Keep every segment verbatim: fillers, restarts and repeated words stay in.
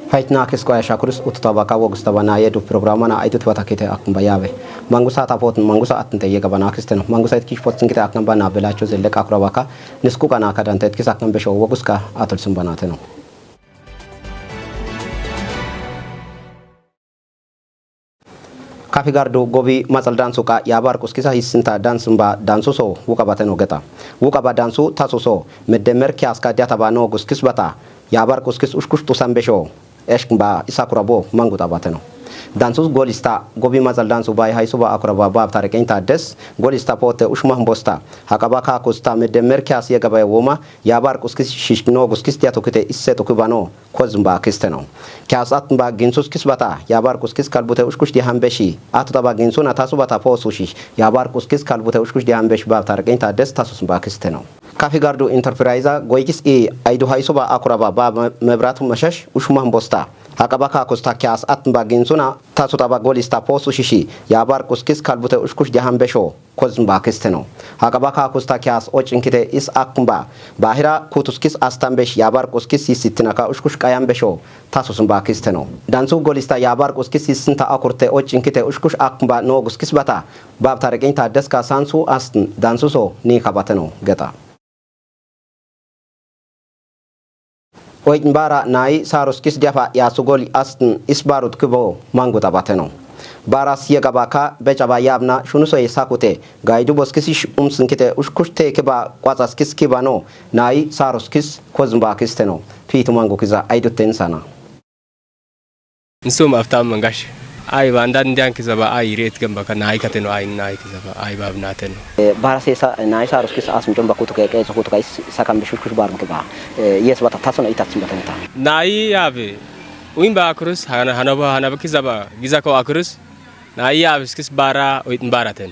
Pait na kis ko ya shakuris ututa baka wogusta bana yedu programa na aidut bata kite akun bayabe. Mangusa ta pot mangusa atnte yega bana kisteno. Mangusa it kish pot singkite akun bana bela cho zellek akura baka. Nisku kana ka dante it kis akun besho woguska atul sumbanateno. Kafi gardu gobi matsal dansu ka yabar kuskisa hissinta dansu mba dansu so wuka bateno geta. Wuka ba dansu tasu so meddemer kias ka diata ba no guskis bata. Yabar kuskis ushkush tusan besho. Eshk mba isa kura bo manguta bateno. Dansu golista gobi matsal dansu bai haisuba akura ba bab tarek inta des golista pote ushmah mbosta. Hakaba ka kusta meddemer kias yega ba woma yabar kuskis shishk no guskis diatu kite isse tuki bano. Kozumba kisteno. Kias atnba ginsus kis bata, yabar kuskis kalbute ushkush diahan beshi. Atuta ba ginsu na tasu bata po sushi. Yabar kuskis kalbute ushkush diahan beshi ba tarek inta des tasu sumba kisteno. Kafi gardu enterprise goikis i aidu haisuba akura ba ba mebrat mashash ushmah mbosta. Hakaba ka kusta kias atnba ginsu na tasuta ba golista po sushi. Yabar kuskis kalbute ushkush diahan besho. Kozumba kisteno. Hakaba ka kusta kias och inkite is akmba. Bahira kutus kis astan besh yabar kuskis sisitina ka ushkush kayan besho. Tasu sumba kisteno. Dansu golista yabar kuskis sisinta akurte och inkite ushkush akmba no guskis bata. Bab tarek inta deska sansu astan dansu so ni kabateno geta. Oitn bara nai sarus kis diapa ya sugol astn is barut kibo manguta bateno. Bara siya gaba ka becha ba yabna shunu soy sakute gaidu bos kisish umsn kite ushkush te kiba kwatas kis kibano nai sarus kis kozmba kisteno. Pitu mangu kiza aidu ten sana. Nsum aftam mangash. Ai bandan diang kizaba ai ret gamba ka nai kateno ai nai kizaba ai babnateno. Bara sesa nai sarus kis asm jom bakutu ke ke sokutu ka is sakam bishut kush bar mkiba. Yes bata taso na itat sim bateno ta. Nai yabe. Uin ba akrus hana hana ba hana ba kizaba gizako akrus. Nai yabe kis bara oitn bara ten.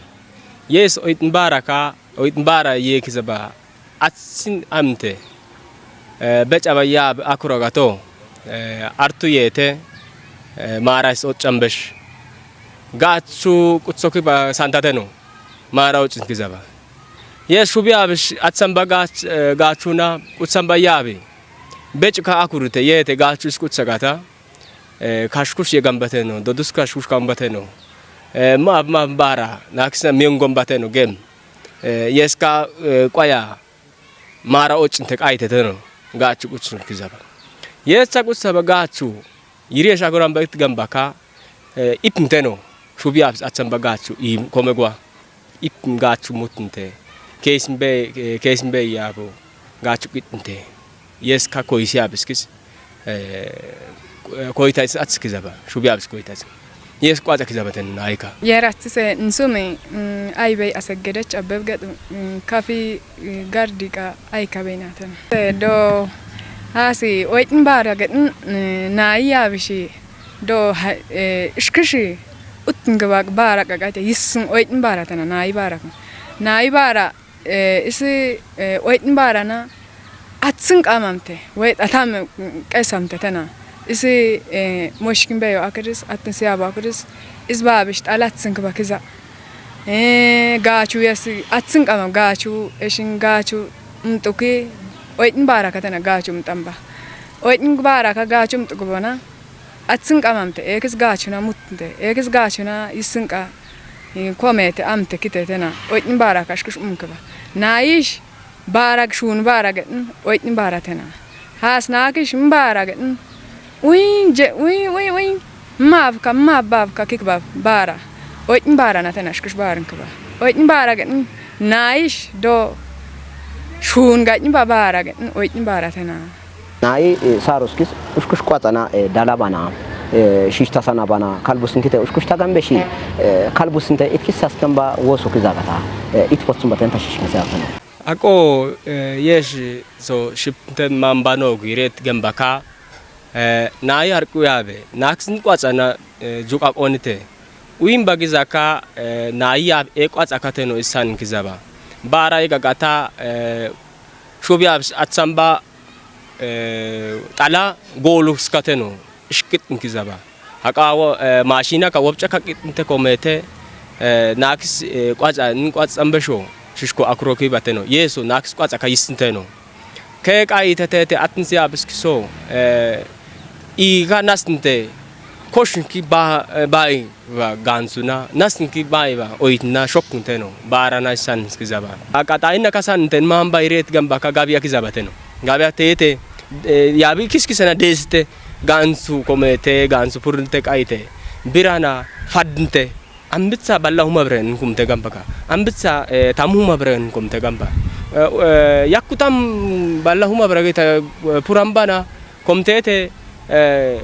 Yes oitn bara ka oitn bara ye kizaba. Atsin amte. Bech aba yab akura gato. Artu yete. Mara is och ambesh. Gachu kutsoki ba santa teno. Mara och kizaba. Yes shubi abish atsamba gach gachuna kutsamba yabi. Bech ka akurute yete gachu is kutsa gata. Kashkush ye gambateno dodus kashkush gambateno. Ma ma bara nakisna miong gambateno gem. Yes ka kwaya mara och ntek ai teteno. Gachu kuchu kizaba. Yes cha kuchu saba gachu. Yiri ya shakuram ba it gamba ka ipm teno. Shubi abs atsamba gachu i komegwa. Ipm gachu mutnte. Keismbe keismbe yabo. Gachu kitnte. Yes ka koisi abs kis. Koitais ats kizaba shubi abs koitais. Yes kwata kizaba ten aika. Yer ats se nsumi ai bei asek gedech abeb gad kafi gardi ka aika bei naten. Do asi oitn bara gad nai yabishi do ishkishi utn gaba bara ka gate yisn oitn bara tena nai bara. Nai bara Isi oitn bara na atsing kamamte wait atam kesamte tena. Isi moshkin beyo akris atn siabo akris is babish tala atsing ba kiza. Gachu yasi atsing kamam gachu eshin gachu mtuki oitn bara ka tena gachu mtamba. Oitn bara ka gachu mtuki bona. Atsing kamamte ekis gachu na mutnte ekis gachu na yising ka. Komete amte kite tena oitn bara kashkush umkaba. Naish bara shun bara getn oitn bara tena. Has nakish mbara getn. Uin je uin uin uin. Mabka mababka kikba bara. Oitn bara na tena shkush bara nkaba. Oitn bara getn. Naish do shun gatn ba bara getn oitn bara tena. Nai saruskis ushkush kwatana dala bana. Shishtasana bana kalbusin kite ushkush tagambeshi. Kalbusinte itkis sastamba wosu kizagata. Itpotsumba tenta shishkisatana. Ako yeshi so shipten mambano giret gambaka. Nai harku yabe naksin kwatana juk akonite. Uin bagi zaka nai yab ek kwat akateno isan kizaba. Bara igagata shubi abs atsamba tala golu skateno ishkit nkizaba. Haka mashina ka wabcha ka kit nte komete nakis kwatsa nkwatsa mbesho shishko akroki bateno yeso nakis kwatsa ka yisnteno. Kek ai tete te atnsi abs kiso I ka nasnte, koshn ki ba, e, bai ba gansu na, nasn ki bai ba oitna shoknte no, bara na san ki zaba. Aka taina ka sante mamba iret gamba ka gabia ki zaba te no. Gabia te te, e, yabi kis kis na deste, gansu komete, gansu purte kaite, birana fadnte, ambitsa balla huma bren kumte gamba ka. Ambitsa, e, tam huma bren kumte gamba. E, e, yakku tam balla huma bren ita, e, puramba na, komtete, e,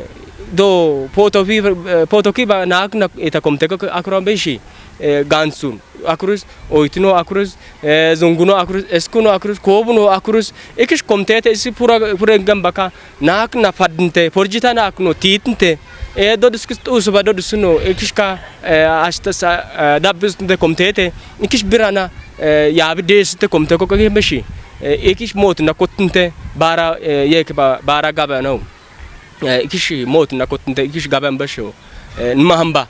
do poto ki, e, poto ki ba nak na ita komte ka akura beshi, e, gansun akurus, oitno akurus, e, zunguno akurus, eskuno akurus, kobuno akurus, ikish komtete isi pura, pura gamba ka, nak na fadnte, porjita nak no titnte, e, do diskus usuba do disuno, ikish ka, e, asta sa, e, dabbis nte komtete, ikish birana, e, yabi deste komte ko ka beshi, e, ikish mot na kotnte, bara, e, ye ke ba, bara gaba no. E, ikish mot na kotnte, ikish gaba mbasho. E, nmahamba.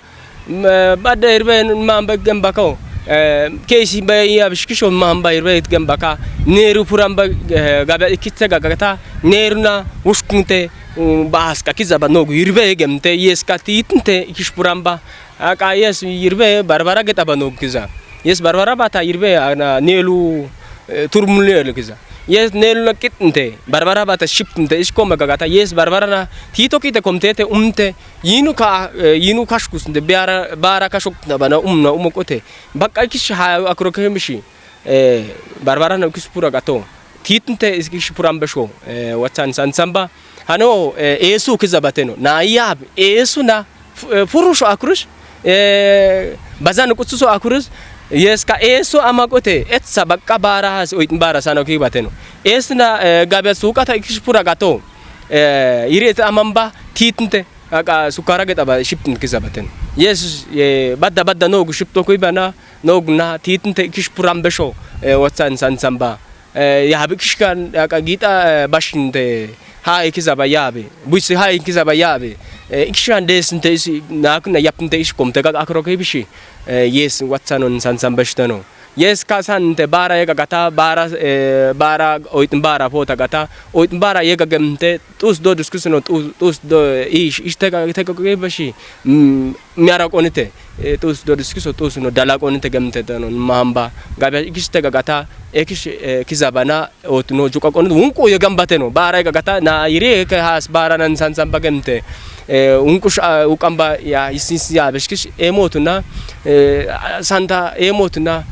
M-, e, bada irbe nmahamba gamba ko. E, kesi ba ya bishkisho nmahamba irbe gamba ka. Neru puramba, e, gaba ikite gagata. Neru na ushknte, um, bas ka ki zaba nogu irbe gemte, yes ka titnte, ikish puramba. Aka yes irbe barbara geta ba nogu ki za. Yes barbara bata irbe ana nelu, e, turmul nelu ki za. Yes nelu na kitnte, barbara bata shipnte, isko ma gagata, yes barbara na tito kite komtete umte, yinu ka, e, yinu kashkusnte, bara, bara kashoknte bana umna umokote. Baka ikish ha akuro ke mishi, e, barbara na ikish pura gato. Titnte ikish pura mbesho, e, watsan san samba. Hano, e, esu ki zaba te no. Na yab, esu na, fu-, e, furusho akurus, e, bazan kutsuso akurus, yes ka esu amakote, etsa baka bara, oit bara sano ki ba te no. Esu na, e, gabia sukata ikish pura gato, e, iret amamba, titnte, aka sukara geta ba shipnte ki zaba te no. Yes, e, bada bada nogu shipto ki bana, nogu na, titnte ikish pura mbesho, e, watsan san samba. E, yabi ikish kan, aka gita, e, bashnte, ha ikish zaba yabi. Buisi ha ikish zaba yabi. E, ikish kan desnte isi, nak na yapnte isi komte ka akuro ke bishi. E, yes, watsanon san samba shtano. Yes ka sante bara ye ka gata, bara, e, bara, oit bara pota gata, oit bara ye ka gemte, tus do diskusno, tus, tus do, ish, ish te ka, te ka ke bishi. Mm, miara konite, e, tus do diskuso, tus no dala konite gemte tano, mahamba. Gabia ikish te gagata, ikish, e, ki zaba na, oit no juka konite, unku ye gamba te no, bara gagata, na ire ke has bara nan san samba gemte. E, unku sha, ukamba ya, isin si ya, beshkish, e, motuna, e, santa, e, motuna,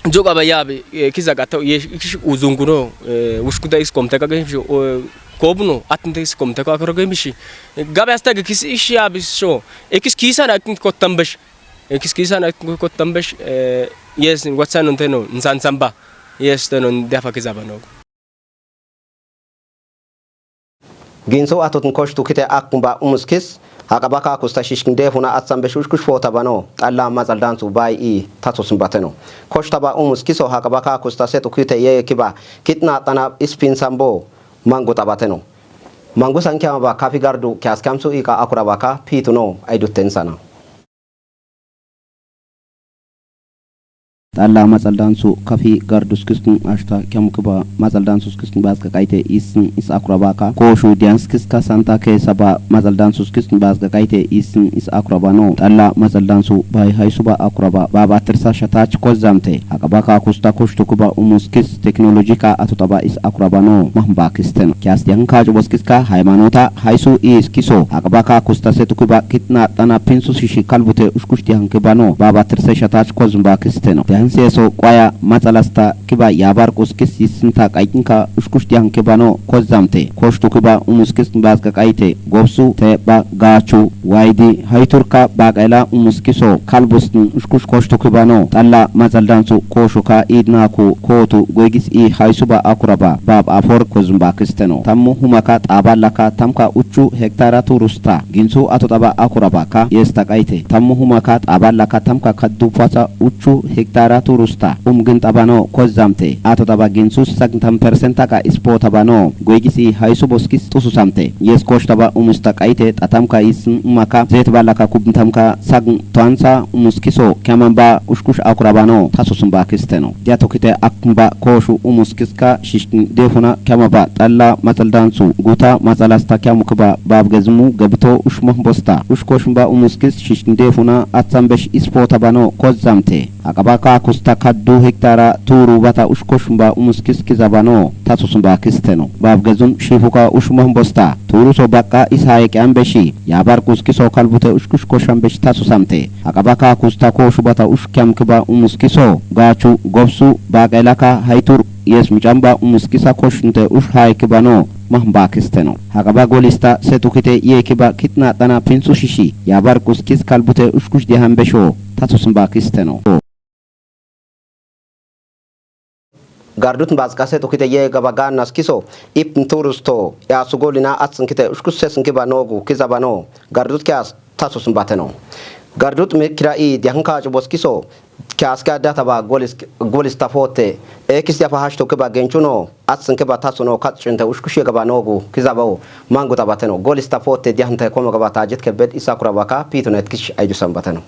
juka ba ya, e, ki zagata, ye, ikish uzunguno, e, ushkuta is komte ka ke, o, kobuno, atnte is komte ka, akro ke mishi. Gabia asta ke kis ish ya bisho, e, kis kisa na kin kotambesh. E, kis kisa na kin kotambesh, e, yes, watsanon te no, nsan samba. Yes, te no, diafa ki zaba no. Ginsu atut nkosh tukite ak kumba umus kis, haka baka kusta shishkin de huna atsambesh ushkush fota bano, talla mazal dansu bai i tatus mbateno. Kosh taba umus kiso haka baka kusta se tukite ye kiba, kitna tana ispin sambo, mangu tabateno. Mangu san kiama ba kafi gardu, kias kiamsu i ka akura baka, pitu no, ai duten sana. Talla mazal dansu kafi gardus kistin ashta kiam kiba mazal dansus kistin bas ka kaite isin is akura baka. Koshu dians kiska santa ke saba mazal dansus kistin bas ka kaite isin is akura bano. Talla mazal dansu bai haisuba akura ba. Baba tersa shatach kozamte. Haka baka kusta kushtu kiba umus kis teknolojika atutaba is akura bano. Mahmba kisten. Kias dian kaj bos kiska haimanota haisu is kiso. Haka baka kusta setu kiba kitna tana pinsu shishi kalbute ushkush dian kiba no. Baba terse shatach kozumba kisteno. Dian seso kwaya matsalasta kiba yabar kus kis yisinta kaikinka ushkush dian kiba no kozamte. Koshtu kiba umus kis bas ka kaite. Gobsu te ba gachu waidi haiturka bak ela umus kiso kalbustin ushkush koshtu kiba no. Talla matsal dansu koshuka idnaku kotu goigis i haisuba akuraba. Bab afor kozumba kisteno. Tammu humaka taba laka tamka uchu hektara turusta. Ginsu atotaba akuraba ka yesta kaite. Tammu humaka taba laka tamka kaddu pasa uchu hektara Turusta um gin taba no kozzamte, ato taba gin sus sagtam persenta ka ispo taba no, goigis i haisu boskis tususamte, yes kosh taba um sta kaite, tatam ka is maka, zet ba laka kubntam ka sagn tuansa um skiso, kyamamba ushkush akuraba no, tasusmba kisteno. Diato kite akmba koshu um skiska, shishkin defuna, kyamaba, talla, matsaldansu, guta, matsalasta, kyamukba, babgezmu, gebto, ushmah bosta, ushkoshmba um skis, shishkin defuna, atsambesh ispo taba no, kozzamte. Akaba ka kusta kaddu hektara turu bata ushkoshmba um skis kizaba no, tasusmba kisteno. Babgezun shifuka ushmah bosta, turu so baka isa ek ambeshi, yabar kuskiso kalbute ushkush koshambesh tasusamte. Akaba ka kusta koshu bata ushkyamkba um skiso, gachu, gobsu, bak elaka, haitur, yes michamba um skisa koshnte ush haikba no, mahmba kisteno. Hakaba golista setukite ye kiba kitna tana pinsu shishi, yabar kuskis kalbute ushkush diahambesho, tasusmba kisteno. Gardut mbazka setukite ye gaba ganna skiso, ip nturusto, ya sugolina atsnkite ushkush sesnkiba nogu, kizaba no, gardut kyas, tasusmbateno. Gardut mikra i diahngka chuboskiso, Kyaska databa golis, golis tafote, ekis yapa hashto keba genchuno, atsin keba tasuno, katchinte ushkushi keba nogu, kizabao, mangu tabateno, golis tafote, diahinte komo keba tajit ke bed isa kurabaka, pitunet kish aidusambateno.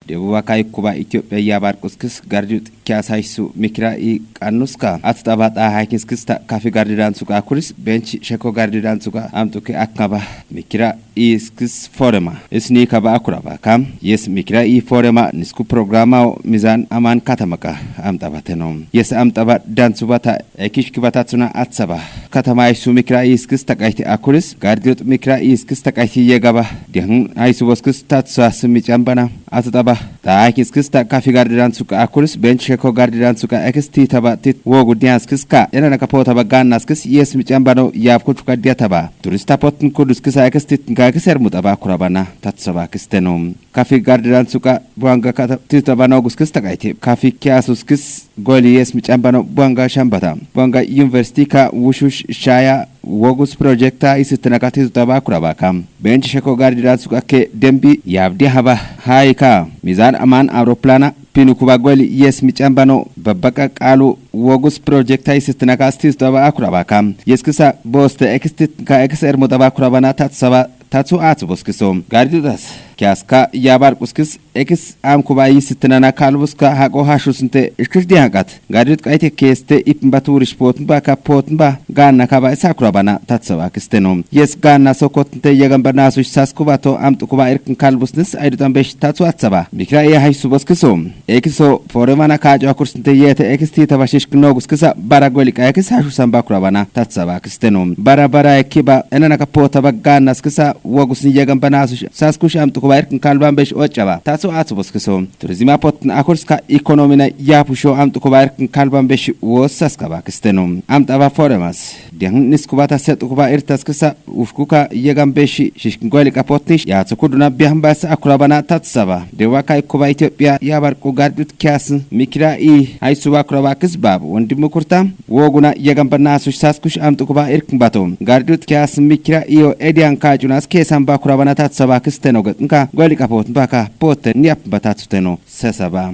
Debu wakai kuba Ethiopia yabar kuskis garjut kyasai su mikra i kanuska atut abat a haikin skista kafi gardidan suka akuris bench sheko gardidan suka amtuke akngaba mikra i skis forema. Isni kaba akuraba kam. Yes mikra i forema nisku programa o mizan aman katamaka amtaba tenom. Yes amtaba dan subata ekish kibata tsuna atsaba. Katamai su mikra i skis takaiti akuris garjut mikra i skis takaiti yegaba. Diang ai su boskis tatsa semichambana. Atut aba, ta ai kiskis ta kafi gardidan suka akuris, bench sheko gardidan suka ekis ti taba tit wogu dians kiska, ena na kapo taba gan nas kis, yes michambano, yab kuchuka dia taba. Turista pot kuduskisa ekis tit nga ekis ermut aba kurabana, tatsaba kistenum. Kafi gardidan suka, buanga kata, tit taba no guskis takaiti, kafi kiasus kis, goli yes michambano, buanga shambata. Buanga university ka, wushush shaya, Wogus project ta isitna ka titutaba kuraba kam. Bench sheko gardidan suka ke dembi yabdi haba hai ka. Mizan aman aeroplana pinu kuba gweli yes michambano babaka kalu wogus project ta isitna ka titutaba kuraba kam. Yes kisa boste ekis tit ka ekis ermutaba kurabana tatsaba tatsu atsu boskiso. Gardidas kiaska yabar kuskis Ekis am kuba i sitnana kalbus ka hako hashus nte iskis diakat. Gadut ka ite keste ipmba turish potmba ka potmba ganna kaba isa kurabana tatsawa kisteno. Yes ganna sokot nte yagamba nasu sas kuba to amtu kuba irkin kalbus nis aidutan besh tatsu atsaba. Mikra iya hai subos kiso. Ekiso foremana ka jo akurs nte yete ekis tita bashish kinogus kisa bara gwelik ekis hashusamba kurabana tatsawa kisteno. Bara bara ekiba enana ka potaba ganna skisa Wogus ni yagamba nasu sas kush amtu kuba irkin kalban besh ochaba. Tatsu atsu bos kiso. Turizima pot na akurs ka ekonomi na yapusho amtu kuba irkin kalban besh wos sas kaba kisteno. Amtu aba foremas. Diang nis kuba ta set kuba irtas kisa ushkuka yagam beshi shishkin gweli ka pot nish. Ya tsukuduna biahamba sa akurabana tatsaba. Dewa kai kuba Ethiopia yabar ku gardut kias mikra i hai suba kuraba kisbab. Undi mukurta. Woguna yagamba nasu sas kush amtu kuba irkin bato. Gardut kias mikra iyo edian ka junas kesan ba kurabana tatsaba kisteno gat nka gweli ka pot baka pote niap bata tsuteno sesaba.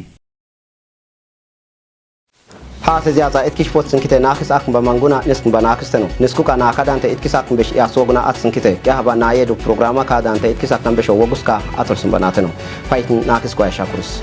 Ha se ziata itkish pot sinkite nakis akmba manguna niskin ba nakisteno. Niskuka naka dante itkis akmbesh ya soguna at sinkite. Ya haba naye du programa ka dante itkis akmbesh woguska atol simba nateno. Paitin nakis kwa shakurus.